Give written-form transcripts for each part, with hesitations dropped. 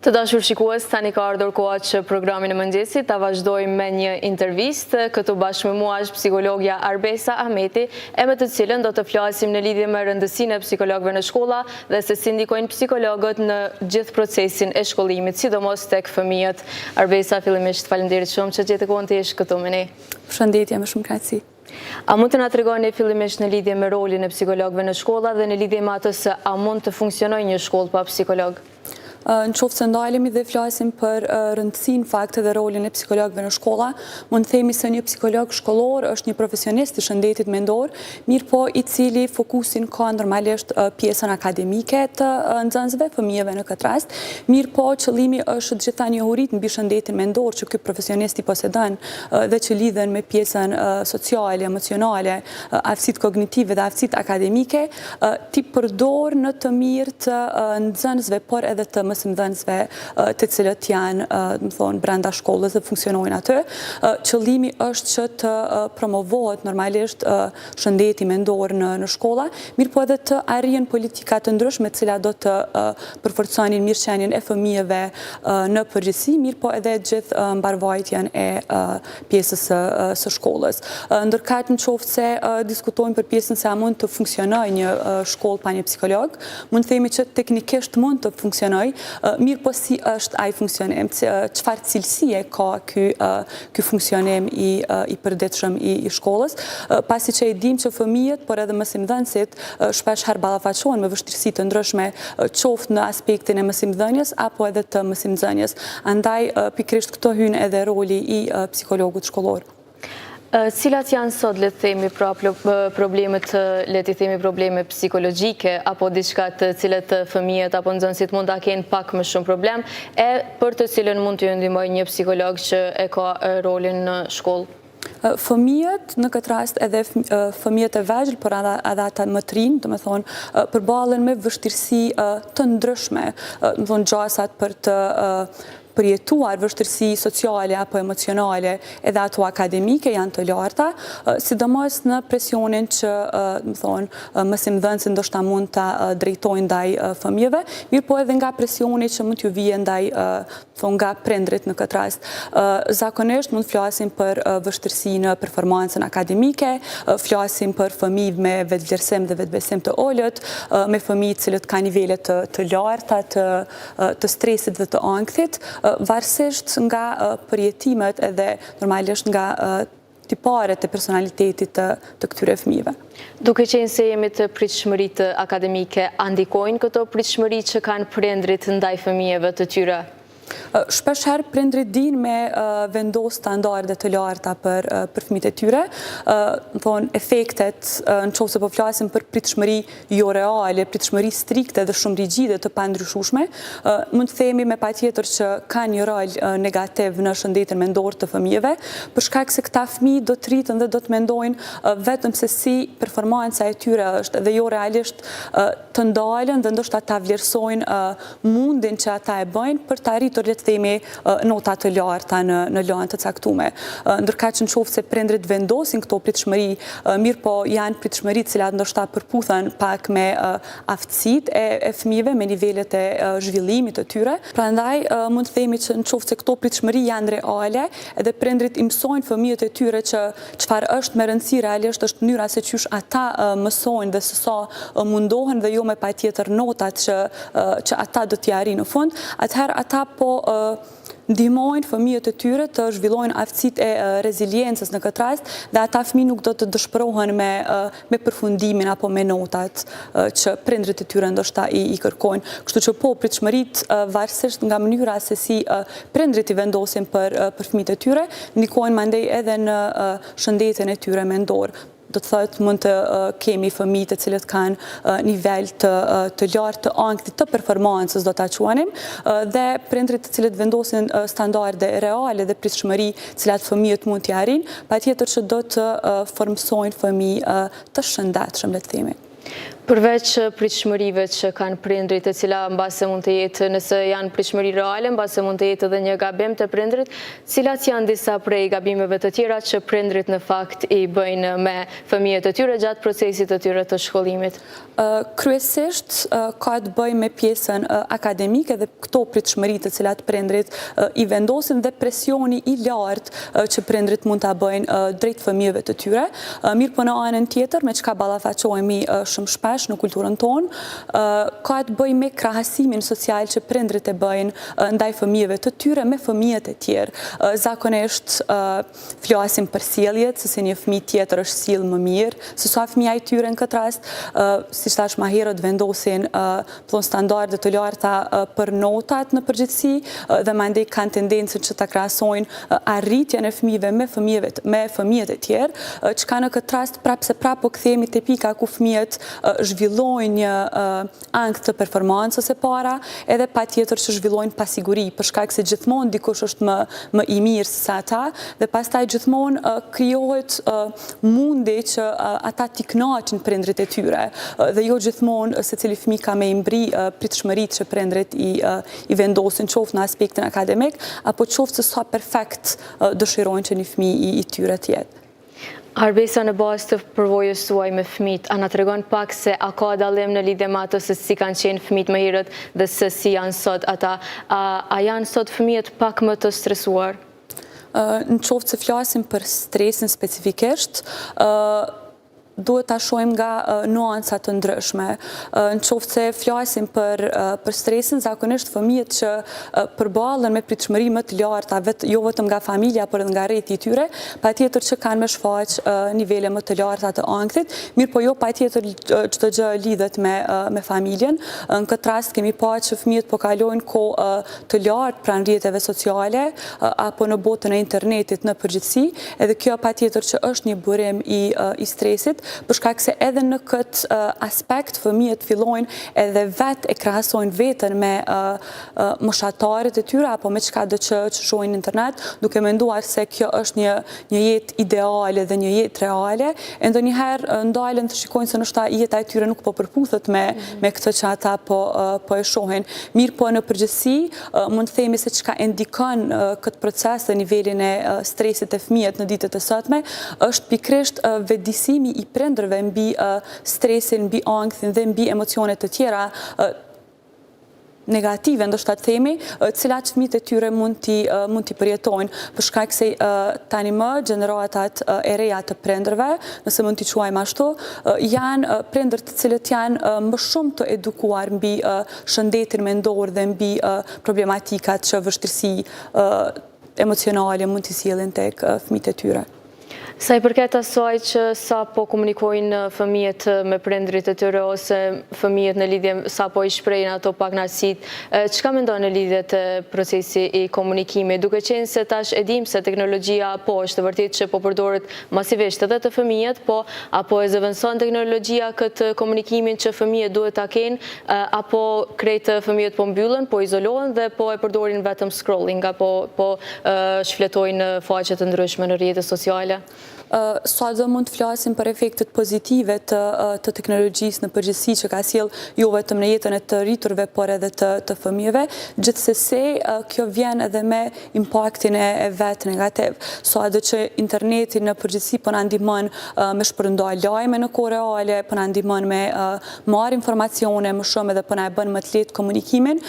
Të dashur shikues, tani ka ardhur koha që programin e mëngjesit ta vazhdojmë me një intervistë. Këtu bashkë me mua është psikologja Arbesa Ahmeti, e me të cilën do të flasim në lidhje me rëndësinë e psikologëve në shkolla dhe se si ndikojnë psikologët në gjithë procesin e shkollimit, sidomos tek fëmijët. Arbesa, fillimisht faleminderit shumë që gjete kohën të jesh këtu me ne. Përshëndetje, me shumë kënaqësi. A mund të na tregoni fillimisht në lidhje me rolin e psikologëve në shkolla dhe në lidhje me atë se a mund të funksionojë një shkollë pa psikolog? Në qoftë se ndalemi dhe flasim për rëndësinë në fakt edhe rolin e psikologëve në shkolla, mund të themi se një psikolog shkollor është një profesionist i shëndetit mendor, mirëpo i cili fokusin ka normalisht pjesën akademike të nxënësve, fëmijëve në këtë rast, mirëpo qëllimi është të gjitha njohuritë mbi shëndetin mendor që ky profesionist i posedon dhe që lidhen me pjesën sociale, emocionale, aftësitë kognitive dhe aftësitë akademike, t'i përdorë në të mirë të nxënësve, por edhe të mësimdhënësve të cilët janë, domethonë, brenda shkollës dhe funksionojnë aty. Qëllimi është që të promovohet normalisht shëndeti mendor në në shkolla, mirëpo edhe të arrihen politika të ndryshme të cilat do të përforconin mirëqenien e fëmijëve në përgjithësi, mirëpo edhe gjithë mbarëvajtjen e pjesës së shkollës. Ndërkaq në qoftë se diskutojmë për pjesën se a mund të funksionojë një shkollë pa një psikolog, mund të themi që teknikisht mund të funksionojë, mirëpo si është ai funksionim, çfarë cilësie ka ky ky funksionim i i përditshëm i i shkollës, pasi që e dimë që fëmijët, por edhe mësimdhënësit shpesh herë ballafaqohen me vështirësi të ndryshme, qoftë në aspektin e mësimdhënies apo edhe të mësimnxënies. Andaj, pikërisht këtu hyn edhe roli i psikologut shkollor. Cilat janë sot, le të themi, pra problemet, le t'i themi probleme psikologjike apo diçka të cilët fëmijët apo nxënësit mund ta kenë pak më shumë problem e për të cilën mund t'ju ndihmojë një psikolog që e ka rolin në shkollë? Fëmijët, në këtë rast edhe fëmijët e vegjël, por edhe ata më të rinj, domethonë, përballen me vështirësi të ndryshme, domethonë, gjasat për të përjetuar vështirësi sociale apo emocionale edhe ato akademike janë të larta, sidomos në presionin që, domethonë, mësimdhënësit ndoshta mund ta drejtojnë ndaj fëmijëve, mirëpo edhe nga presioni që mund t'ju vijë ndaj thonë nga prindërit në këtë rast. Zakonisht mund të flasim për vështirësi në performancën akademike, flasim për fëmijë me vetëvlerësim dhe vetëbesim të ulët, me fëmijë të cilët kanë nivele të, të larta të, të stresit dhe të ankthit, varësisht nga përjetimet edhe normalisht nga tiparet e personalitetit të, të këtyre fëmijëve. Duke qenë se jemi te pritshmëritë akademike, a ndikojnë këto pritshmëri që kanë prindërit ndaj fëmijëve të tyre? Shpesh herë prindërit dinë me vendos standarde të larta për për fëmijët e tyre. Thonë efektet, në qoftë se po flasim për pritshmëri jo reale, pritshmëri strikte dhe shumë rigide të pandryshueshme, mund të themi me patjetër që kanë një rol negativ në shëndetin mendor të fëmijëve, për shkak se këta fëmijë do të rriten dhe do të mendojnë vetëm se si performanca e tyre është dhe jo realisht të ndalen dhe ndoshta ta vlerësojnë mundin që ata e bëjnë për të arritur le të themi nota të larta në në lëndë të caktume. Ndërkaq në qoftë se prindërit vendosin këto pritshmëri, mirëpo janë pritshmëri të cilat ndoshta përputhen pak me aftësitë e, e fëmijëve, me nivelet e zhvillimit të tyre. Prandaj mund të themi që në qoftë se këto pritshmëri janë reale, edhe prindërit i mësojnë fëmijët e tyre që Çfarë është me rëndësi realisht është mënyra se qysh ata mësojnë dhe se sa mundohen dhe jo me patjetër notat që që ata do t'i arrijnë në fund, atëherë ata po ndihmojnë fëmijët e tyre të zhvillojnë aftësitë e reziliencës në këtë rast dhe ata fëmijë nuk do të dëshpërohen me me përfundimin apo me notat që prindërit e tyre ndoshta i, i kërkojnë. Kështu që po pritshmëritë varësisht nga mënyra se si prindërit i vendosin për për fëmijët e tyre, ndikojnë mandej edhe në shëndetin e tyre mendor. Do të thotë mund të kemi fëmijë të cilët kanë nivel të të lartë të ankthit të performancës do ta quanim dhe prindërit të cilët vendosin standarde reale dhe pritshmëri të cilat fëmijët mund t'i arrijnë, patjetër që do të formësojnë fëmijë të shëndetshëm, le të themi. Përveç pritshmërive që kanë prindërit, e cila mbase mund të jetë, nëse janë pritshmëri reale, mbase mund të jetë edhe një gabim te prindërit, cilat janë disa prej gabimeve të tjera që prindërit në fakt i bëjnë me fëmijët e tyre gjatë procesit të tyre të shkollimit? Kryesisht ka të bëjë me pjesën akademike dhe këto pritshmëri të cilat prindërit i vendosin dhe presioni i lartë që prindërit mund ta bëjnë drejt fëmijëve të tyre. Mirëpo në anën tjetër, me çka ballafaqohemi shumë shpesh në kulturën tonë, ka të bëjë me krahasimin social që prindërit e bëjnë ndaj fëmijëve të tyre me fëmijët e tjerë. Zakonisht flasim për sjelljet, se si një fëmijë tjetër është sjellë më mirë, se sa fëmija i tyre në këtë rast, siç thashë ma herët vendosin thonë standarde të larta për notat në përgjithësi dhe mandej kanë tendencën që ta krahasojnë arritjen e fëmijëve me fëmijëve me fëmijët e tjerë, çka në këtë rast prapë se prapë po kthehemi te pika ku fëmijët zhvillojnë një ankth të performancës e para, edhe patjetër që zhvillojnë pasiguri, për shkak se gjithmonë dikush është më më i mirë se sa ata dhe pastaj gjithmonë krijohet mundi që ata t'i kënaqin prindërit e tyre dhe jo gjithmonë secili fëmijë ka me i mbri pritshmëritë që prindërit i i vendosin qoftë në aspektin akademik apo qoftë se sa perfekt dëshirojnë që një fëmijë i tyre të jetë. Arbesa në bazë të përvojës suaj me fëmijët, a na tregon pak se a ka dallim në lidhje me atë se si kanë qenë fëmijët më herët dhe se si janë sot ata? A, a janë sot fëmijët pak më të stresuar? Në qoftë se flasim për stresin specifikisht, duhet ta shohim nga nuanca të ndryshme. Në qoftë se flasim për, për stresin, zakonisht fëmijët që përballen me pritshmëri më të larta, jo vetëm nga familja, por edhe nga rrethi i tyre, patjetër që kanë me shfaq nivele më të larta të ankthit, mirëpo jo patjetër çdo gjë lidhet me, me familjen. Në këtë rast kemi pa që fëmijët po kalojnë kohë të lartë pranë rrjeteve sociale apo në botën e internetit në përgjithësi, edhe kjo patjetër që është një burim i i stresit, për shkak se edhe në këtë aspekt fëmijët fillojnë edhe vetë e krahasojnë veten me moshatarët e tyre apo me çkado që që shohin në internet, duke menduar se kjo është një një jetë ideale dhe një jetë reale, e ndonjëherë ndalen të shikojnë se ndoshta jeta e tyre nuk po përputhet me me këtë që ata po po e shohin. Mirëpo në përgjithësi, mund të themi se çka e ndikon këtë proces dhe nivelin e stresit te fëmijët në ditët e sotme, është pikërisht vetëdijësimi i prindërve mbi stresin, mbi ankthin dhe mbi emocione të tjera negative, ndoshta të themi, të cilat fëmijët e tyre mund t'i mund t'i përjetojnë, për shkak se tani më gjeneratat e reja të prindërve, nëse mund t'i quajmë ashtu, janë prindër të cilët janë më shumë të edukuar mbi shëndetin mendor dhe mbi problematikat që vështirësi emocionale mund t'i sjellin tek fëmijët e tyre. Sa i përket asaj që sa po komunikojnë fëmijët me prindërit e tyre ose fëmijët në lidhje sa po i shprehin ato pakënaqësitë, çka mendon në lidhje te procesi i komunikimit, duke qenë se tash e dimë se teknologjia po është e vërtetë që po përdoret masivisht edhe te fëmijët, po a po e zëvendëson teknologjia këtë komunikimin që fëmijët duhet ta kenë, apo krejt fëmijët po mbyllen, po izolohen dhe po e përdorin vetëm scrolling apo po shfletojnë faqe të ndryshme në rrjete sociale? Sado mund të flasim për efektet pozitive të, të teknologjisë në përgjithësi që ka sjellë jo vetëm në jetën e të rriturve, por edhe të, të fëmijëve, gjithsesi kjo vjen edhe me impaktin e, e vet negativ. Sado që interneti në përgjithësi po na ndihmon me shpërnda lajme në kohë reale, po na ndihmon me marrë informacione më shumë edhe po na e bën më të lehtë komunikimin,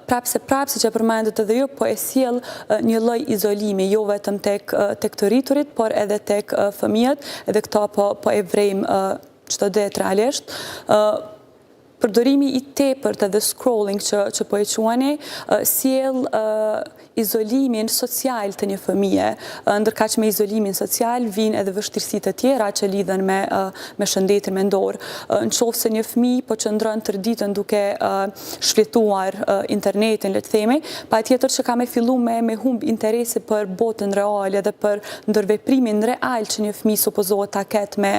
prapë se prapë, siç e përmendët edhe ju, po e sjell një lloj izolimi, jo vetëm tek tek të rriturit, por edhe tek fëmijët, edhe këto po po e vrejmë çdo ditë realisht. Përdorimi i tepërt edhe scrolling që që po e quani, sjell izolimin social të një fëmije, ndërkaq me izolimin social vijnë edhe vështirësi të tjera që lidhen me me shëndetin mendor. Në qoftë se një fëmijë po qëndron tërë ditën duke shfletuar internetin, le të themi, patjetër që ka me fillu me me humb interesi për botën reale dhe për ndërveprimin real që një fëmijë supozohet ta ketë me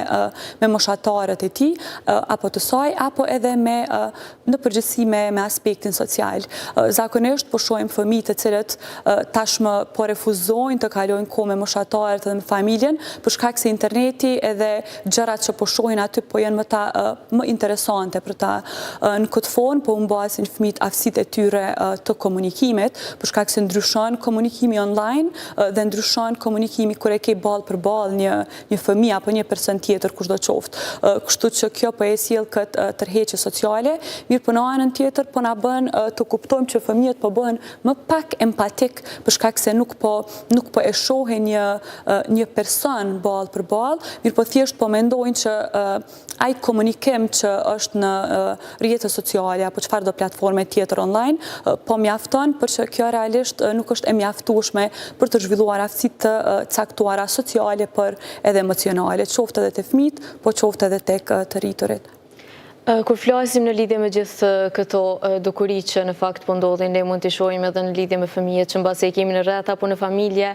me moshatarët e tij apo të saj apo edhe me. me në përgjithësi me me aspektin social. Zakonisht po shohim fëmijë të cilët tashmë po refuzojnë të kalojnë kohë me moshatarët edhe me familjen, për shkak se interneti edhe gjërat që po shohin aty po janë më ta më interesante për ta. Në këtë formë po humbasin fëmijët aftësitë e tyre të komunikimit, për shkak se ndryshon komunikimi online dhe ndryshon komunikimi kur e ke ballë për ballë një një fëmijë apo një person tjetër kushdo qoftë. Kështu që kjo po e sjell këtë tërheqje sociale, mirëpo në anën tjetër po na bën të kuptojmë që fëmijët po bëhen më pak empatik për shkak se nuk po nuk po e shohin një një person ballë për ballë, mirëpo thjesht po mendojnë që ai komunikim që është në rrjete sociale apo çfarëdo platforme tjetër online, po mjafton, por që kjo realisht nuk është e mjaftueshme për të zhvilluar aftësi të caktuara sociale por edhe emocionale, qoftë edhe te fëmijët, po qoftë edhe tek të rriturit. Kur flasim në lidhje me gjithë këto dukuri që në fakt po ndodhin, ne mund t'i shohim edhe në lidhje me fëmijët që mbase i kemi në rreth apo në familje,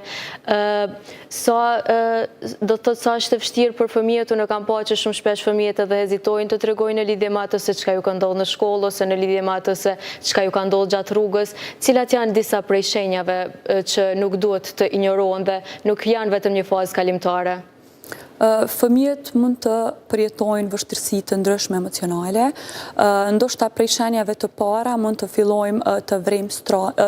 sa do të thotë sa është e vështirë për fëmijët, unë kam pa që shumë shpesh fëmijët edhe hezitojnë të tregojnë në lidhje me atë se çka ju ka ndodhur në shkollë ose në lidhje me atë se çka ju ka ndodhur gjatë rrugës, cilat janë disa prej shenjave që nuk duhet të injorohen dhe nuk janë vetëm një fazë kalimtare? Fëmijët mund të përjetojnë vështirësi të ndryshme emocionale. Ndoshta prej shenjave të para mund të fillojmë të vrejmë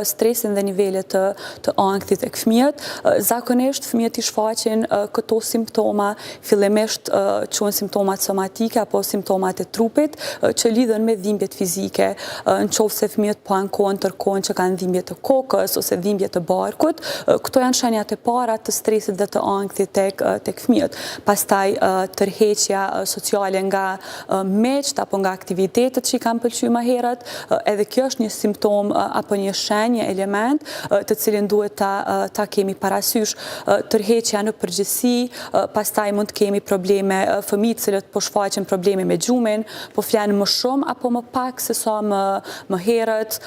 stresin dhe nivele të, të ankthit tek fëmijët. Zakonisht fëmijët i shfaqin këto simptoma fillimisht quhen simptomat somatike apo simptomat e trupit që lidhen me dhimbjet fizike. Në qoftë se fëmijët po ankohen tërë kohën që kanë dhimbje të kokës ose dhimbje të barkut, këto janë shenjat e para të stresit dhe të ankthit tek tek fëmijët. Pastaj tërheqja sociale nga miqtë apo nga aktivitetet që i kanë pëlqyer më herët, edhe kjo është një simptomë apo një shenjë, një element të cilin duhet ta ta kemi parasysh. Tërheqja në përgjithësi, pastaj mund të kemi probleme fëmijë të cilët po shfaqin probleme me gjumin, po flenë më shumë apo më pak se sa më më herët.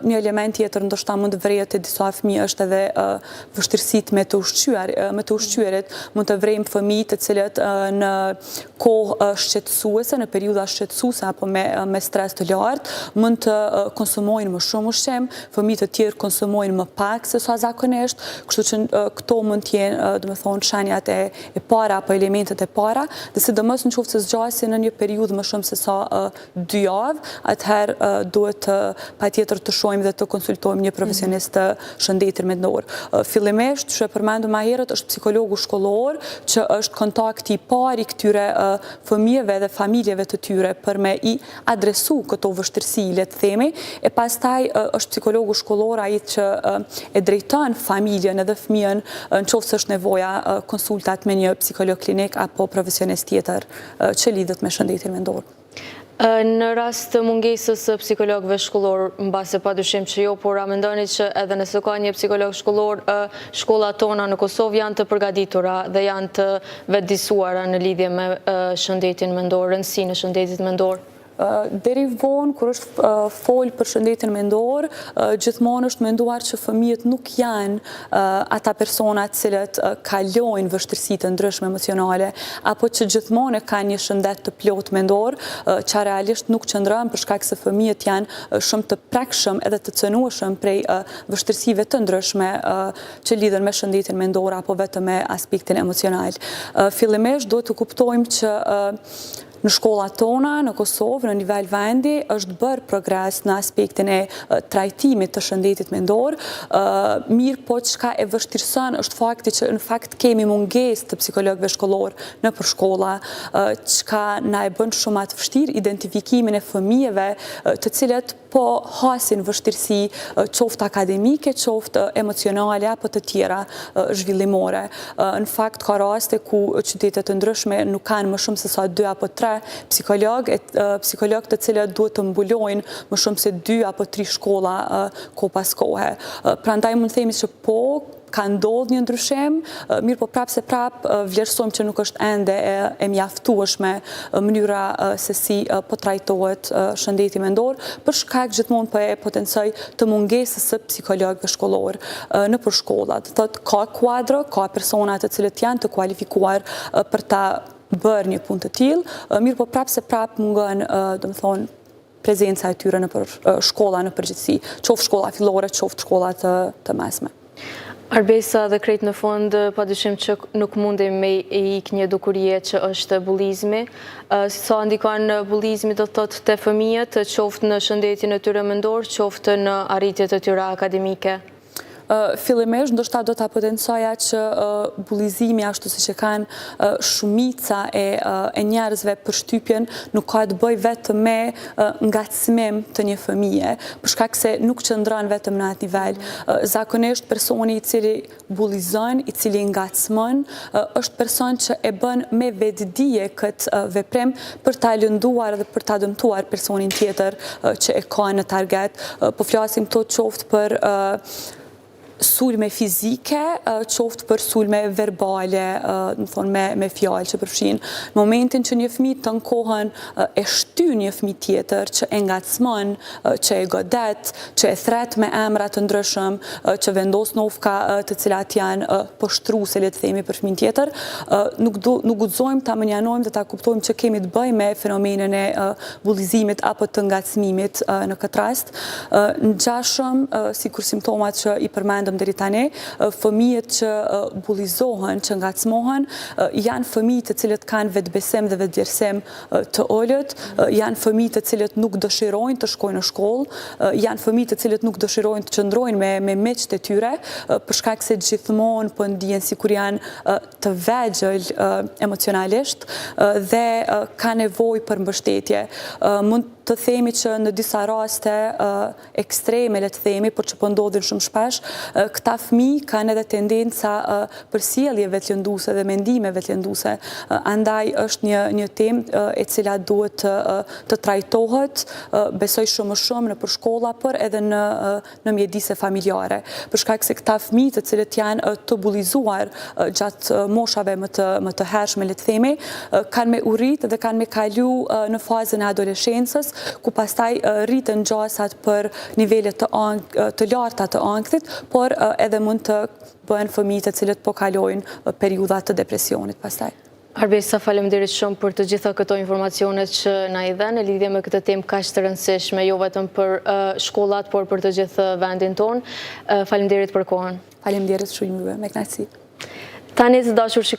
Një element tjetër ndoshta mund të vërehet te disa fëmijë është edhe vështirësitë me të ushqyer, me të ushqyerit, mund të vrejmë fëmijë të cilët në kohë shqetësuese, në periudha shqetësuese apo me me stres të lartë, mund të konsumojnë më shumë ushqim, fëmijë të tjerë konsumojnë më pak se sa zakonisht, kështu që këto mund të jenë, domethënë, shenjat e e para apo elementet e para, dhe sidomos në qoftë se zgjasin në një periudhë më shumë se sa dy javë, atëherë duhet patjetër të shohim dhe të konsultojmë një profesionist të shëndetit mendor. Fillimisht, që e përmendëm ma herët, është psikologu shkollor, që është kontakti i parë i këtyre fëmijëve dhe familjeve të tyre për me i adresu këto vështirësi, le të themi, e pastaj është psikologu shkollor ai që e drejton familjen edhe fëmijën në qoftë se është nevoja konsultat me një psikolog klinik apo profesionist tjetër që lidhet me shëndetin mendor. Në rast të mungesës së psikologëve shkollor, mbase pa dyshim që jo, por a mendoni që edhe nëse ka një psikolog shkollor, shkollat tona në Kosovë janë të përgatitura dhe janë të vetëdijësuara në lidhje me shëndetin mendor, rëndësinë e shëndetit mendor? Deri vonë, kur është folë për shëndetin mendor, gjithmonë është menduar që fëmijët nuk janë ata persona të cilët kalojnë vështirësi të ndryshme emocionale, apo që gjithmonë e kanë një shëndet të plotë mendor, që realisht nuk qëndron për shkak se fëmijët janë shumë të prekshëm edhe të cenueshëm prej vështirësive të ndryshme që lidhen me shëndetin mendor apo vetëm me aspektin emocional. Fillimisht duhet të kuptojmë që Në shkollat tona, në Kosovë, në nivel vendi, është bërë progres në aspektin e trajtimit të shëndetit mendor, mirëpo çka e vështirëson është fakti që në fakt kemi mungesë të psikologëve shkollorë nëpër shkolla, çka na e bën shumë ma të vështirë identifikimin e fëmijëve të cilët po hasin vështirësi qoftë akademike, qoftë emocionale apo të tjera zhvillimore. Në fakt ka raste ku qytete të ndryshme nuk kanë më shumë se sa 2 apo 3 psikologë, psikologë të cilët duhet të mbulojnë më shumë se 2 apo 3 shkolla kohë pas kohe. Prandaj mund të themi që po ka ndodhë një ndryshim, mirëpo prapë se prapë vlerësojmë që nuk është ende e mjaftueshme mënyra se si po trajtohet shëndeti mendor, për shkak gjithmonë po e potencoj të mungesës së psikologëve shkollorë nëpër shkolla. Do thotë ka kuadro, ka persona të cilët janë të kualifikuar për ta bërë një punë të tillë, mirëpo prapë se prapë mungon, domethënë, prezenca e tyre nëpër shkolla në përgjithësi, qoftë shkolla fillore, qoftë shkolla të, të mesme. Arbesa dhe krejt në fund, pa dyshim që nuk mundim me i ik një dukurie që është bullizmi. Sa ndikon bullizmi do të thotë te fëmijët, qoftë në shëndetin e tyre mendor, qoftë në arritjet e tyre akademike? Fillimisht, ndoshta do ta potencoja që bullizimi ashtu siç e kanë shumica e, e njerëzve përshtypjen nuk ka të bëjë vetëm me ngacmim të një fëmije, për shkak se nuk qëndron vetëm në atë nivel. Zakonisht personi i cili bullizon, i cili ngacmon, është person që e bën me vetëdije këtë veprim për ta lënduar dhe për ta dëmtuar personin tjetër që e ka në target. Po flasim këtu qoftë për sulme fizike, qoftë për sulme verbale, me thonë me, me fjalë që përfshin. Në momentin që një fëmijë të kohën e shtyn një fëmijë tjetër, që e ngacmon, që e godet, që e thret me emra të ndryshëm, që vendos nofka të cilat janë poshtruese, le të themi për fëmijën tjetër, nuk do nuk guxojmë ta mënjanojmë dhe ta kuptojmë që kemi të bëjmë me fenomenin e bullizimit apo të ngacmimit në këtë rast. Ngjashëm, sikur simptomat që i përmendëm deri tani, fëmijët që bullizohen, që ngacmohen, janë fëmijë të cilët kanë vetëbesim dhe vetëvlerësim të ulët, janë fëmijë të cilët nuk dëshirojnë të shkojnë në shkollë, janë fëmijë të cilët nuk dëshirojnë të qëndrojnë me, me miqtë e tyre, për shkak se gjithmonë po ndihen sikur janë të vegjël emocionalisht dhe kanë nevojë për mbështetje. Mund të themi që në disa raste ekstreme, le të themi, por që po ndodhin shumë shpesh, këta fëmijë kanë edhe tendenca për sjellje vetëlënduese dhe mendime vetëlënduese. Andaj është një një temë e cila duhet të të trajtohet, besoj shumë më shumë nëpër shkolla, por edhe në në mjedise familjare, për shkak se këta fëmijë të cilët janë të bullizuar gjatë moshave më të më të hershme, le të themi, kanë me u rrit dhe kanë me kalu në fazën e adoleshencës, ku pastaj rriten gjasat për nivele të të larta të ankthit, por edhe mund të bëhen fëmijë të cilët po kalojnë periudha të depresionit pastaj. Arbesa, faleminderit shumë për të gjitha këto informacione që na i dhe në lidhje me këtë temë kaq të rëndësishme, jo vetëm për shkollat, por për të gjithë vendin tonë. Faleminderit për kohën. Faleminderit shumë juve, me kënaqësi. Tani të dashur.